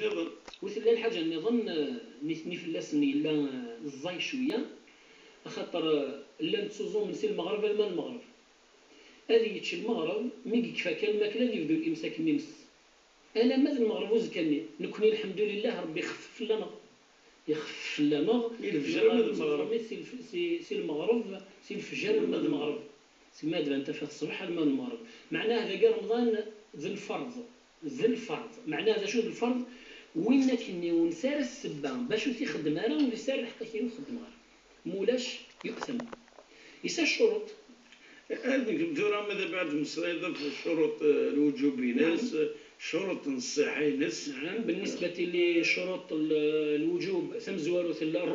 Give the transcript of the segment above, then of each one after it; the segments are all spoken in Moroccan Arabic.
نظن وثلا الحاجة النظام نثني فلاس إلا الزاي شوية، خاطر لا نتسوزو من سي المغرب لما المغرب. هذه يتشي المغرب مي كفا كان الماكلة اللي يبدو الإمساك ميمس. أنا ماذا المغرب وزكاني نكوني الحمد لله ربي يخفف لنا، يخفف لنا. الفجر ماذا المغرب؟ سي المغرب، سي الفجر ماذا المغرب؟ سي ماذا أنت في الصباح ماذا المغرب؟ معناه هذا كاع رمضان ذي الفرض، ذي الفرض. معناه هذا شو ذي الفرض؟ وين كني ونسار السبان باش تخدم راه ونسار الحق كي نخدم راه مولاش يقسم يسا الشروط. هذيك الدورة ماذا بعد مصريضة في الشروط الوجوبي ناس، شروط الصحة ناس. نعم، بالنسبة لشروط الوجوب ثم زوارو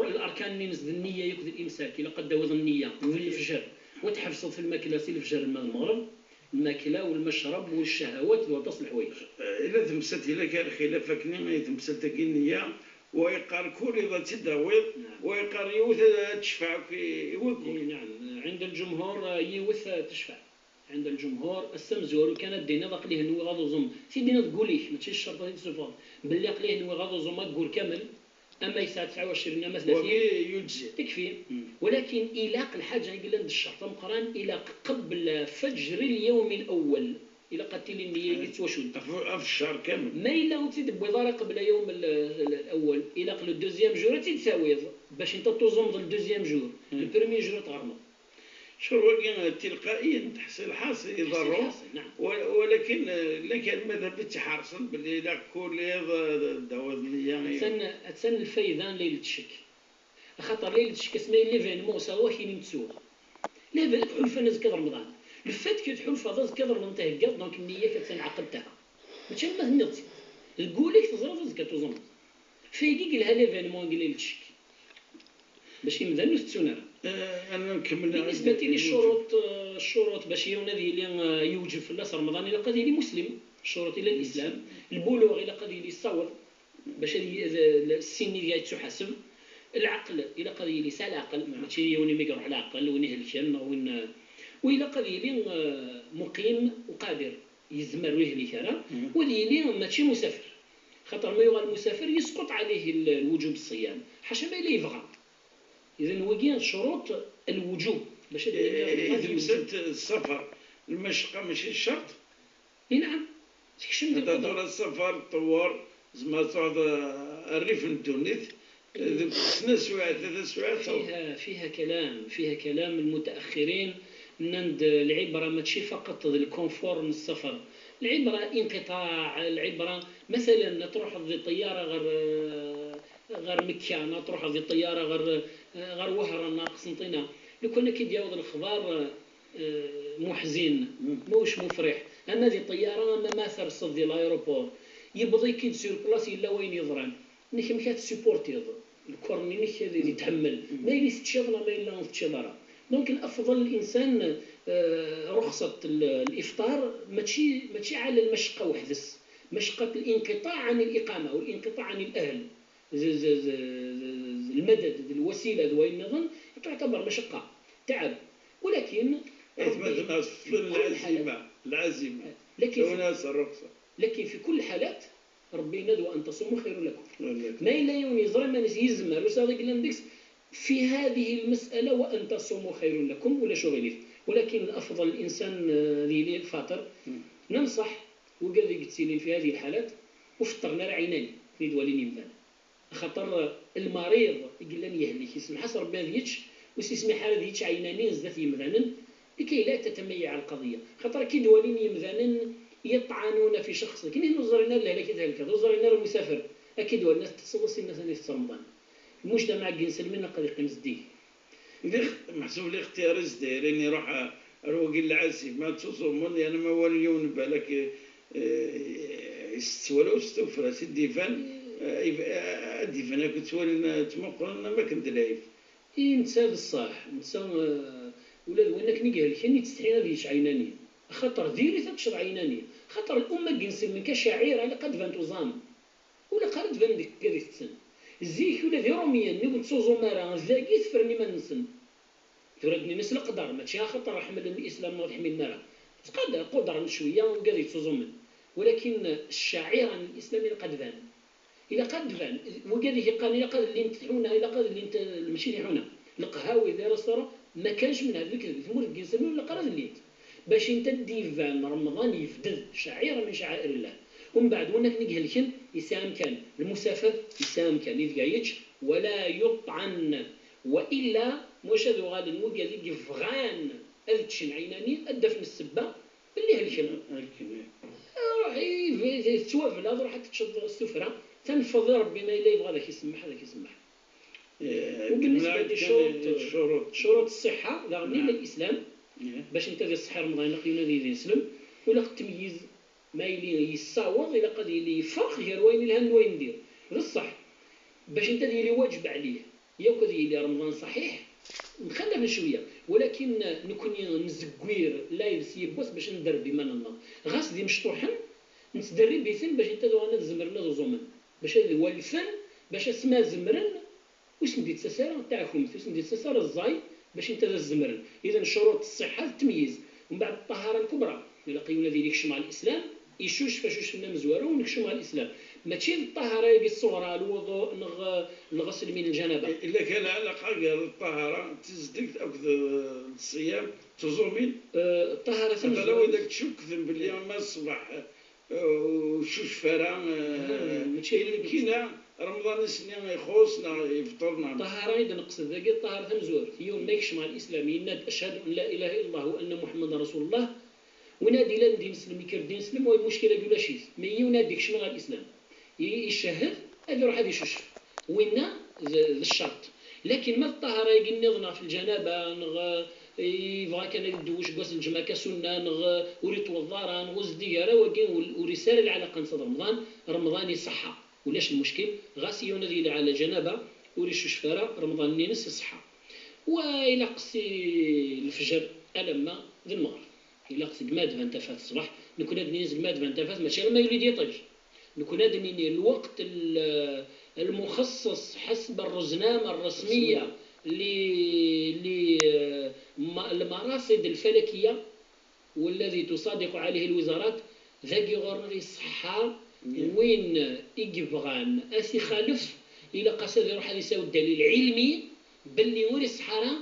الأركان اللي نزد النية يكذ الإمساك إلا قد دوز النية في الفجر وتحفظ في الماكلة سي الفجر الماء المغرب، الماكلة والمشرب والشهوات وتصل الحوايج. إلا تمسات إلا كان خلاف كني ما يتمسات النية ويقار كل إذا تداويض ويقار يوث تشفع في يوث. إيه نعم، عند الجمهور يوث تشفع. عند الجمهور السمزور كانت دينا ذاك ليه نوي غادو زوم. سي دينا تقوليش ماشي الشرط اللي تسوفا باللي قليه نوي غادو زوم تقول كامل اما يساعد 29 اما 30 وفي يجزي. تكفي. ولكن إلاق الحاجة يقول عند الشرط مقران إلاق قبل فجر اليوم الأول إلا قتل النية يتوشد. في الشهر كامل. ما إلا وتزيد بوضارة قبل يوم الأول إلا قبل الدوزيام جور تساوي باش أنت توزن الدوزيام جور. البريمي جور تغرمض. شو هو تلقائيا تحصيل حاصل تحصيل يضرو. حاصل، نعم. ولكن لكن ماذا بتحرصن باللي لا كل دواء النية. أتسن الفيضان ليلة الشك. خاطر ليلة الشك اسمها ليفينمون سوا كاين متسوق. لا بالك حلفة ناس كذا رمضان. الفات كي تحل فضل كذا رمضان تهجر، دونك النية كتنعقدتها. ماشي ما تنض. تقول لك تزرد كتوزن. فيجي قالها ليفينمون قال ليلة الشك. باش يمدن وستسونا. أنا نكمل بالنسبة عندي للشروط، الشروط باش يونادي اللي يوجب في الناس رمضان إلى قضية مسلم، الشروط إلى الإسلام، البلوغ إلى قضية الصور باش السن ديال تحاسب، العقل إلى قضية ليس على العقل، ماشي يوني ما يروح على العقل وين يهلكن وين، وإلى قضية مقيم وقادر يزمر ويهلك راه، وديالي ماشي مسافر، خاطر ما يغال المسافر يسقط عليه الوجوب الصيام حاشا ما إلا يبغى. إذن هو كاين شروط الوجوب باش هاد الدنيا إذا غادي مسألة يوجد. السفر المشقة ماشي الشرط؟ إي نعم. شنو ندير هذا القدرة؟ دور السفر الطوار زعما تعود الريف الدونيت سنة سوايع 3 سوايع تصور. فيها كلام، فيها كلام المتأخرين نند العبرة ماشي فقط الكونفور من السفر، العبرة انقطاع، العبرة مثلا تروح ذي الطيارة غير مكة، تروح ذي الطيارة غير وهران قسنطينة، لو كان كي دياوض الخبار، محزن ماهوش مفرح، أما ذي الطيارة ما ترصد ديال l'aéroport يبغي كي تسير بلاص إلا وين يضران نك ما كتسيبورتي الكورني نك اللي يتحمل ما إلا تشيض ما إلا تشيض راه. دونك الأفضل الإنسان، رخصة الإفطار ماشي على المشقة وحدس، مشقة الانقطاع عن الإقامة والانقطاع عن الأهل، المدد الوسيلة ذوي النظم تعتبر مشقة تعب، ولكن إيه، ربي مثلاً في كل العزيمة، حالات. العزيمة. لو ناس الرخصة. لكن في كل الحالات ربي ندعو أن تصوموا خير لكم. لكم. ما إلا يوني زرا ما نسي يزمر وصادق لندكس في هذه المسألة وأن تصوموا خير لكم ولا شغليف، ولكن الأفضل الإنسان، ذي الفاطر. ننصح وقال لي قلت لي في هذه الحالات وفطرنا راه عيناني في دوالين يمدان، خاطر المريض يقول لنا يهلك يسمح حس ربي هذا يتش وسيسمح هذا يتش عيناني زدات يمدانن لكي لا تتميع القضية، خاطر كي دوالين يمدانن يطعنون في شخص كاين هنا زرنا لا لا كذلك زرنا المسافر اكيد والناس تصوص الناس اللي في رمضان المجتمع الجنسي من قد يقيم زديه. محسوب الاختيار زدير يعني يروح روقي العزيز ما تصوم يعني ما هو اليوم بالك، يستولوا استوفر سي الديفان، الديفان كنت تولي تمقرن ما كنت لايف. إيه، نتا بصح، نتا، ولا وين كني قال كني تستحي هذه عيناني خاطر ديري تتشر عيناني خاطر الأمة الجنسية من كشاعير على قد فان توزام ولا قد فان ديك كذي تسن زيك ولا ذي روميا ني قلت سوزو مارا زاكي تفرني ما نسن تردني نسل قدر ماشي خاطر حمل الإسلام ما تحمل نارا تقدر قدر شوية وكذي تسوزو من، ولكن الشعيرة الإسلامي قد فان. إلا قد فان وقال لي قال إلا قد اللي نتحونا إلا قد اللي ماشي تحونا القهاوي ديال restaurant ما كانش من هذا الكذب ثمور الكنسان ولا قرا اللي باش انت ديفان رمضان يفدد شعيرة من شعائر الله. ومن بعد ونك نقهلكن يسام كان المسافر يسام كان يتقايتش ولا يطعن والا مش هذو غادي نوكا ذيك فغان هذا تشن عيناني الدفن السبه اللي هلكن روح توافل روح تشد السفرة تنفض ربي ما الا يبغى هذاك يسمح هذاك يسمح. وبالنسبة لشروط شروط الصحة ذا الاسلام باش انت ديال الصحة رمضان ينادي ينادي يسلم ولا التمييز ما يلي يصاوغ الى قد يلي يفرق غير وين الهند وين ندير هذا الصح باش انت ديالي واجب عليه ياك ديالي رمضان صحيح نخلف شوية ولكن نكون نزكوير لا يبوس باش ندرب بما ننض غاس دي مشطوحن نتدرب بيثن باش انت دوغانا تزمرنا زومن باش هذا هو الفن باش اسما زمرن واش ندي تساسير تاعكم واش ندي تساسير الزاي باش انت تزمرن. اذا شروط الصحة التمييز ومن بعد الطهارة الكبرى الا قيونا ديالك شمع الاسلام يشوش فاشوش فينا مزوارو ونكشو مع الاسلام ماشي الطهارة يجي الصغرى الوضوء الغسل من الجنابة الا كان علاقة ديال الطهارة تزدك او الصيام تزومين الطهارة مثلا لو اذا تشك باللي ما الصباح وشوش فرا ماشي كاينه رمضان السنة يخوصنا يفطرنا الطهارة اذا نقصد ذاك الطهارة تمزور يوم ما يكش مع الاسلام يناد اشهد ان لا اله الا الله وان محمد رسول الله ونادي لا ندي نسلم يكردي نسلم وهي المشكلة كولا شي ما يناديك شنو غير الاسلام يشهد هذا يروح هذا يشوش وين الشرط. لكن ما الطهارة يجي نظنا في الجنابة نغ يبغى كان يدوش غسل الجمعة كسنه نغ وريت وضارا نغز ديارة ورسالة العلاقة نصد رمضان رمضان يصحى ولاش المشكل غاسي ينادي على جنابه وريش شفاره رمضان نينس يصحى والى قصي الفجر ألما ذي المغرب إلا قصد ما دفن تفات الصباح نكون هاد نيز ما دفن تفات ماشي ما يريد يطيش نكون هاد الوقت المخصص حسب الرزنامة الرسمية للمراصد الفلكية والذي تصادق عليه الوزارات ذاك غرغي الصحة وين يبغان أسي خالف إلا قصد يروح يساوي الدليل العلمي باللي وري الصحراء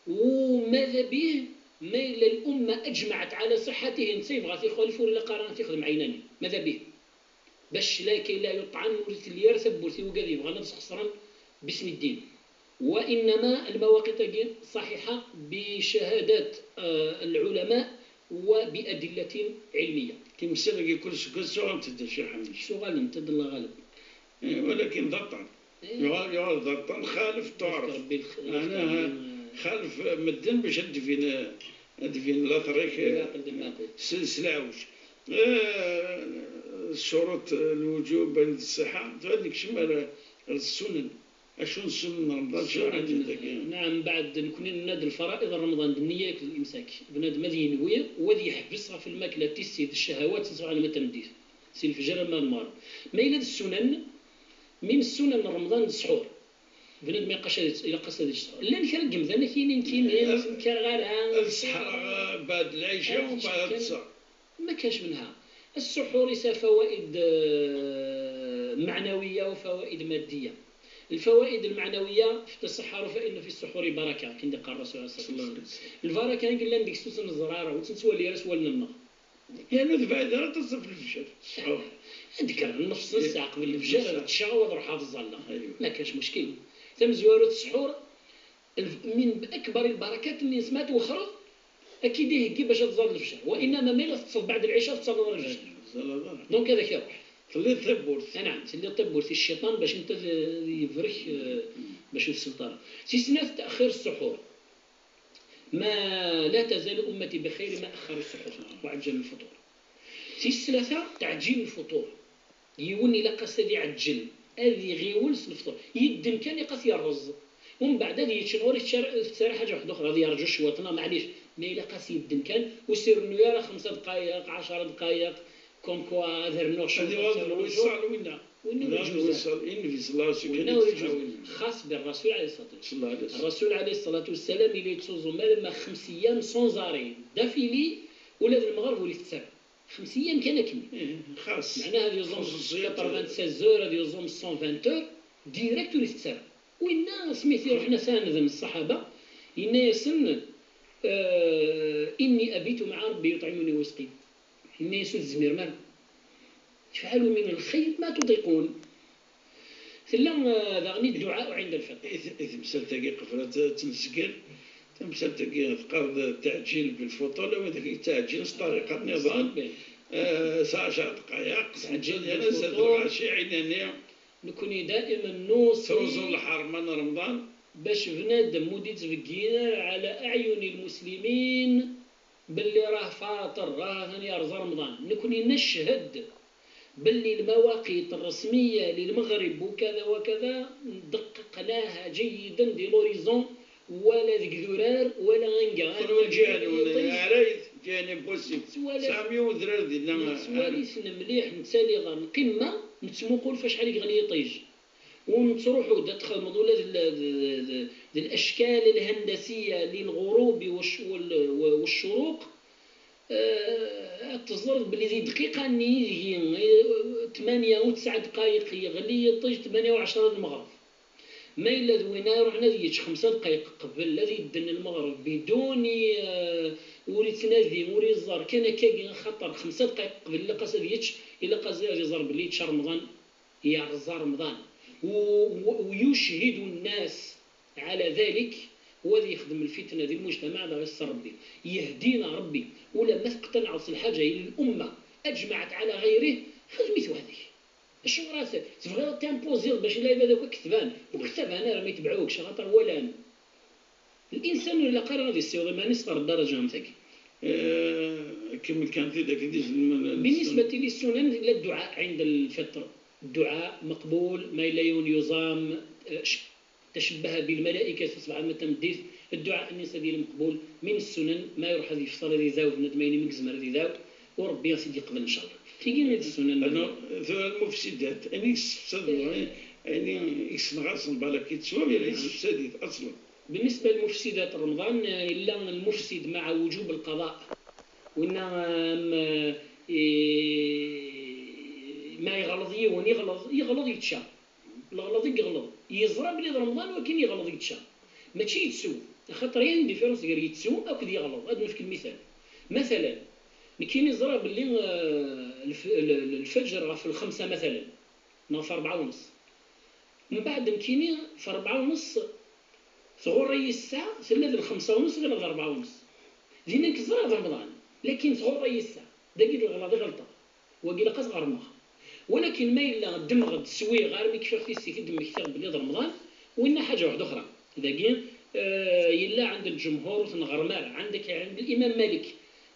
وماذا به ما إلا الأمة أجمعت على صحته نسيب غادي يخالفوا ولا قران تيخدم عيناني ماذا به باش لا كي لا يطعن ورث اللي يرثب ورث وكذا يبغى نفس خسران باسم الدين. وإنما المواقيت صحيحة بشهادات العلماء وبأدلة علمية. كيما سالك كل سؤال تدى شي حمد سؤال نتد الله غالب ولكن ضبطا يغال ضبطا خالف تعرف أنا خالف مدن باش ادفين لا طريق سلاوش شروط الوجوب الصحة هذيك شمال السنن اشون سنن رمضان شو نعم بعد نكون ناد الفرائض رمضان النية الامساك بنادم هذه ينوي وذي يحبس في الماكلة تيسيد الشهوات تسرع على ما تمديت سي الفجر ما المغرب ما إلى السنن من السنن رمضان السحور بنادم يقاش الى قصد السحور لا نكرقم ذا كاينين كاينين كرغالا السحر بعد العشاء وبعد السحر ما كانش منها السحور يسا فوائد معنوية وفوائد مادية. الفوائد المعنوية في التسحر فان في السحور بركة كما قال الرسول عليه الصلاة والسلام. البركة قال لنا ديك سوس الزراره وتنسوا لي راس ولا النغ يعني الفائدة راه تصف الفجر السحور عندك نص ساعة قبل الفجر تشاور روح في الظله ما كانش مشكل. تم زوارة السحور من اكبر البركات اللي سمعت وخرج اكيد يهكي باش تزور الفجر وانما ما تصل بعد العشاء تصل الفجر donc هذاك يروح تلي تبورت. نعم تلي تبورت الشيطان باش انت يفرك باش السلطان. سي تاخير السحور ما لا تزال امتي بخير ما اخر السحور وعجل الفطور. سي الثلاثة تعجيل الفطور يوني لا قصد يعجل هذه غيولس الفطور يدن كان يقص الرز ومن بعد هذه يتشنور تسرح حاجة واحدة اخرى هذه يرجو شوطنا معليش ما الا قاس يدن كان وسير النياره 5 دقائق 10 دقائق comme quoi ذرنو شو هذه وصل وين خاص بالرسول عليه الصلاة والسلام. الرسول عليه الصلاة والسلام اللي يتصوم لما 5 ايام sans arrêt d'affilée ولا المغرب ولا تسرع 5 ايام كان كني. خاص. معناها هذه يزوم 96 heures، هذه يزوم 120 heures direct ولي تسرى. وإن سميتي رحنا ساندم الصحابة إن يسن إني أبيت مع ربي يطعمني ويسقيني، إن يسن الزمير مال تفعلوا من الخير ما تطيقون. ثلا ذا الدعاء عند الفطر. إذ مسألة قفلة تنسقل تمثال تقرض التعجيل بالفطور، وذاك التعجيل طريقة النظام ساعة 10 دقائق تعجيل. الغاشي عيناني. نكوني دائما نوصي تروزو الحرمان رمضان. باش بنادم مودي تبقينا على اعين المسلمين باللي راه فاطر، راه ثاني أرز رمضان. نكوني نشهد باللي المواقيت الرسمية للمغرب وكذا وكذا دققناها جيدا دي l'horizon، ولا ذيك ذرار ولا غنقا. عرايد جاني possible سامي ذرار ديالنا. نتوالي مليح، نتسالي غير القمه، نتسمقول فاش حال يغني يطيج ونتروحوا تخدموا ولا الاشكال الهندسية للغروب والشروق. تصدر باللي ذي دقيقة ني هي 8 و9 دقائق يغلي يطيج، 8 و10 المغرب. ما إلا ذوينا رحنا ذيك 5 دقائق قبل الذي يدن المغرب بدون وري تنادي وري الزار كان كاين خطر. 5 دقائق قبل لقاس ذيك إلا قاس يزار بلي تشهر رمضان، يرزا رمضان ويشهد الناس على ذلك. هو الذي يخدم الفتنة ديال المجتمع. هذا غير ربي يهدينا ربي، ولا ما تقتنع الحاجة الى الامة اجمعت على غيره خدمت وحدك. شو راسك تبغي t'imposer باش لا هذاك كتبان وكتب انا راه ما يتبعوكش، خاطر ولا أنا. الانسان الا قرا غادي يصير ما نصغر الدرجة نتاعك. كما كان في ذاك. بالنسبة للسنن، الا الدعاء عند الفطر، الدعاء مقبول ما لا يزام تشبه بالملائكة سبحانه تمديث الدعاء الناس ديال مقبول. من السنن ما يروح هذه يفصل هذه ذاو ندمين من زمر هذه ذاو وربي يا سيدي يقبل ان شاء الله. تيجي السنن. انا المفسدات اني يعني يسنغاصن بالك يتسوى يعني يفسدات اصلا. بالنسبة للمفسدات رمضان، الا المفسد مع وجوب القضاء، وان ما يغلط يون يغلط يغلط يتشا الغلط يغلط يزرب لي رمضان، ولكن يغلط يتشا ماشي يتسو، خاطر يعني différence غير يتسو او كذا يغلط. هذا نفك المثال، مثلا كاين يزرى باللي الفجر في 5 مثلا في 4:30، من بعد كاين في 4:30 ثغوري الساعة سلا 5:30 غير 4:30 دينا كزرا رمضان، لكن ثغوري الساعة داك الغلط غلطة وقيل قاس غرمخ. ولكن ما إلا دمغ تسوي غير مي كيف خصك دمك كثر بلي رمضان. وإن حاجة واحدة أخرى ذاكين يلا عند الجمهور تنغرمار، عندك عند الإمام مالك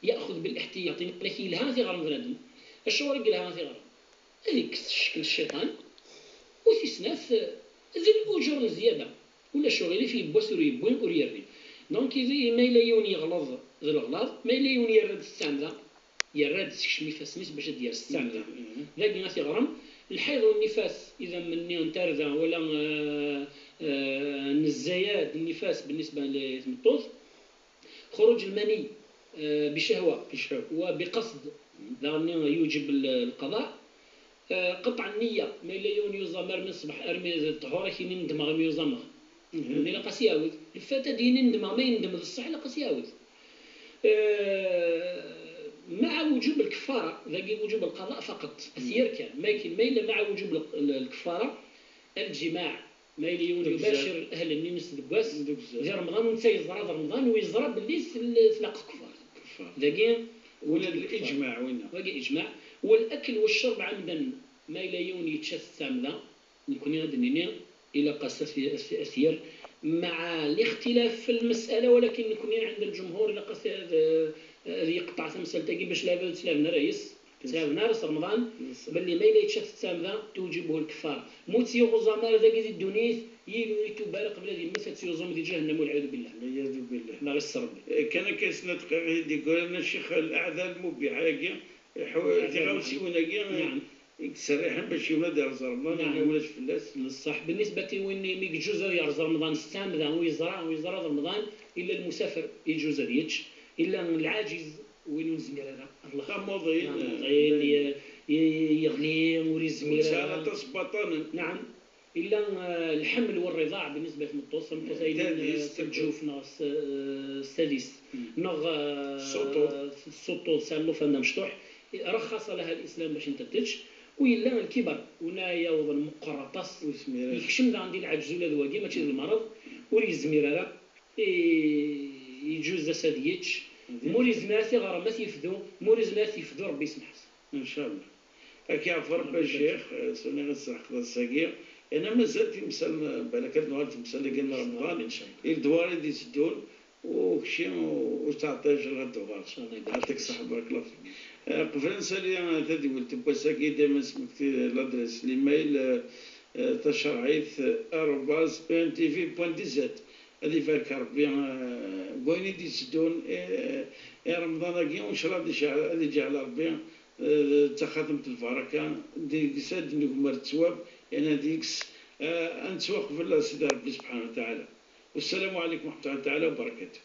يأخذ بالاحتياط، لكن لها في غرم بنادم الشعور يقولها في غرم هذيك الشكل الشيطان وتسناف ذي الأجر زيادة ولا شغل اللي فيه بوسر يبوين وريري. donc ما إلا يون يغلظ ذي الغلاظ، ما إلا يون يرد السامذة يرد شمي فاسميس باش ديال السامذة ذاك ناس يغرم. الحيض والنفاس إذا مني انترذا ولا الزياد النفاس بالنسبة للمطوط، خروج المني بشهوة بشهوة وبقصد يوجب القضاء. قطع النية ما إلا يون يزمر من الصباح أرمي الطهورة كي ندم غير يزمر إلا قاس يعاود الفتاة دي ندم ما يندم الصح إلا قاس يعاود مع وجوب الكفارة. ذاك وجوب القضاء فقط أثير كان ما كاين ما إلا مع وجوب الكفارة. الجماع ما إلا يون يباشر أهل النمس دكواس ديال رمضان وانت يزرى رمضان ويزرى باللي تلاقى كفار ذاك. ولا الإجماع وين باقي إجماع. والأكل والشرب عمدا ما إلا يون يتشاس الساملة نكون غادي إلى قاس أثير مع الاختلاف في المسألة، ولكن نكون عند الجمهور إلى قاس يقطع تمثال تاكي باش لا بد سلامنا رئيس سلامنا راس رمضان باللي ما إلا يتشاس الساملة توجبه الكفار موت يغزا ذاك الدنيث يلو يتبارك قبل هذه المسألة يزوم دي جهنم والعياذ بالله. والعياذ بالله. لا غير ربي. كان كيسنا دقيقة يقول لنا الشيخ الأعذار المبيحة تيغاوسيونا. نعم. يتسرحن باش يولد يرز رمضان. نعم. ولاش فلاس. صح. بالنسبة وين يجوز يرز رمضان السامذة ويزرع ويزرع رمضان إلا المسافر يجوز يتش إلا العاجز. وين نزمير الله تموضين يغلي وريزمير. نعم. إلا الحمل والرضاع بالنسبة للمطوس الجوف نغ السادس نغ السطو سالو فانا مشطوح رخص لها الإسلام باش انت تتش. وإلا الكبر ونايا وضن مقرطس يكشم عندي العجز ولا ذواقي ماشي المرض وريزمير راه يجوز ساديتش موري زماتي غير ما تيفدو موري زماتي يفدو ربي يسمح ان شاء الله. هاك عفوا ربي الشيخ سوني غنسحق الساقية. انا مازال تمثال بالك هاد النهار تمثال اللي قلنا رمضان ان شاء الله الدوار اللي يسدون وكشي وتعطيش الغد. يعطيك الصحة بارك الله فيك. قبل نسالي تادي ولد بوساكي دائما سمكتي l'adresse l'email تشرعيث @entv.dz هذه فارك ربي كويني دي يسدون يا رمضان كي وان شاء الله هذه جعل ربي تخاتمة البركة دي ساد نقمر التواب يعني ديكس أن توقف الله سيدي ربي سبحانه وتعالى. والسلام عليكم ورحمة الله تعالى وبركاته.